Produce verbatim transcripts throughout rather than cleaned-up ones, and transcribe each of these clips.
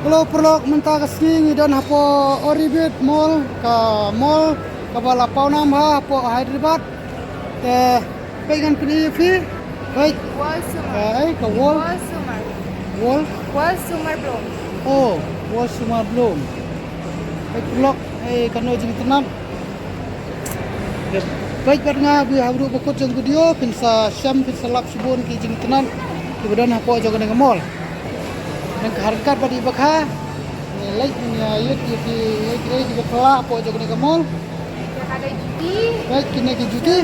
Hello paralok, mynta ka sngi ngi don hapoh Orbit Mall, ka mall kaba la pawnam bha hapoh Hyderabad. Te peit ngan pyni ïa phi. Peit. World Summer. Ka, eh, ka World. World Summer. World. World Summer Bloom. Oh, World Summer Bloom. Peit paralok, eh, kano jingitynnad. Peit bad nga, ba haduh ba kut jong video phin sa shem, phin sa lap shibun ki jingitynnad kiba don hapoh jong kane ka mall. Nang ka ryngkat bad i bakha. Ngi leit ngi ïa ïohi ïa ki, ïa ki, ïa ki ba kylla hapoh jong kane ka mall. Peit kine ki juti.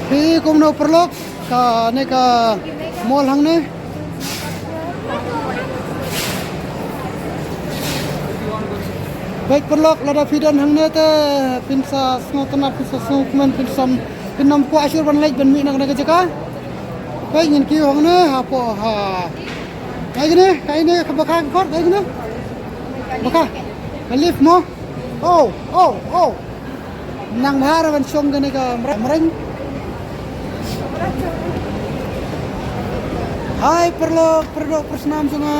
Phi kumno paralok, kane ka mall hangne. Peit paralok, lada phi don hangne te phin sa sngewtynnad, phin sa sngewkmen, phin sa, phin nym kwah shuh ban leit ban mih na kane ka jaka. Peit ngin kiew hangne hapoh ha. Kaei kane, kaei kane ka bakha ka khot, kaei kane? Bakha. Ka lift mo. Oh, oh, oh. Nang bha ruh ban shong kane ka mreng. Hai paralok, paralok, parasnam jong nga.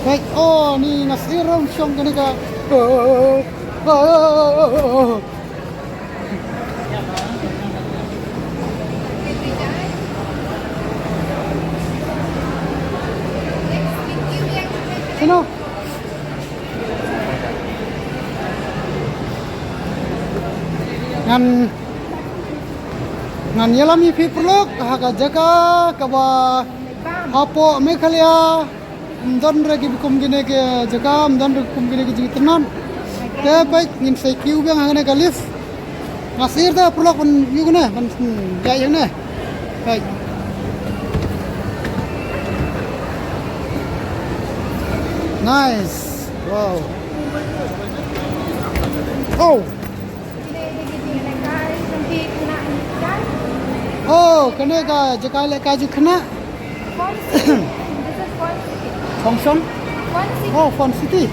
Peit, oh, ni nga sngewsih ruh ban shong kane ka. Oh, oh, oh, oh, oh. Sino? Ngan, ngan ïalam ïa phi paralok ha ka jaka kaba hapoh Meghalaya. Ym don re ki kum kine ki jaka, ym don re kum kine ki jingtynnad. Te peit ngin sa kiew biang hangne ka lift. Nga sngewsih te paralok ban ïoh kane, ban, hmm, ïaid hangne. Peit. Nice. Wow. Oh. Oh, kane ka jaka lehkai jong khynnah. Function? Oh, Fun City.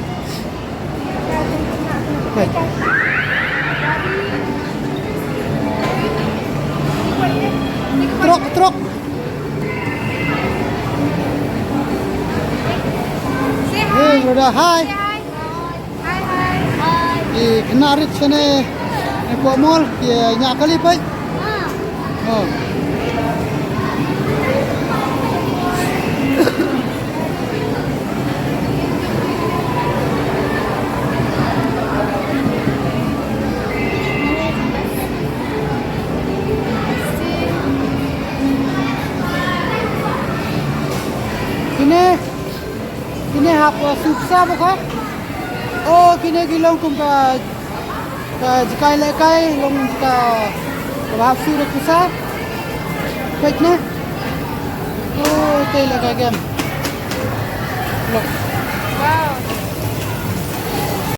Wait. Trok, trok. Hey, brother, hi. Hi, hi. Hi. Ki khynnah rit shane. Hapoh mall, ki ñiah kali peit. Ah. Oh. Kine. Kine hap, uh, suk sa ba kha. Oh, kine ki long kum ka, ka jaka lehkai, long jaka ka hap suk da kusa. Peit ne. Oh, te lehkai game. Look. Wow.